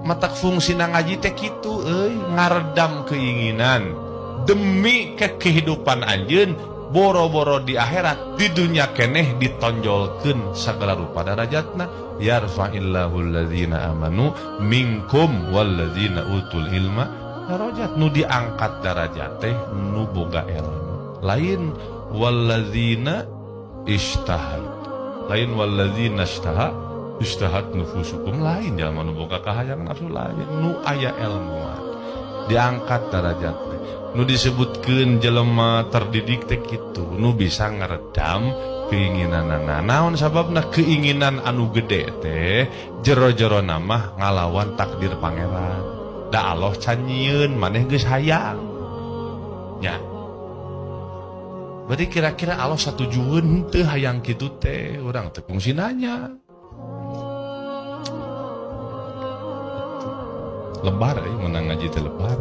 Matak fungsina ngaji teh kitu euy, ngaredam keinginan demi ke kehidupan anjeun, boro-boro di akhirat, di dunya keneh ditonjolkeun sagala rupa darajatna. Yarfa'illahu alladzina amanu minkum walladzina utul ilma darajat. Nu diangkat darajat teh nu boga ilmu, lain walladzina ishtahad, lain walladzina ishtaha istahat nufusukum, lain jalma nu boga kahayang nafsu, lain nu aya ilmuan diangkat darajat teh. Nu disebutkeun jelema terdidik teh kitu, nu bisa ngeredam keinginanana. Naon sababna? Keinginan anu gede teh jero-jero nama ngalawan takdir pangeran. Da Allah can nyieun, maneh geus hayang nya. Berarti kira-kira Allah satujueun teu hayang kitu teh? Urang teh kungsi nanya. Lebar menang ngaji teh lebar.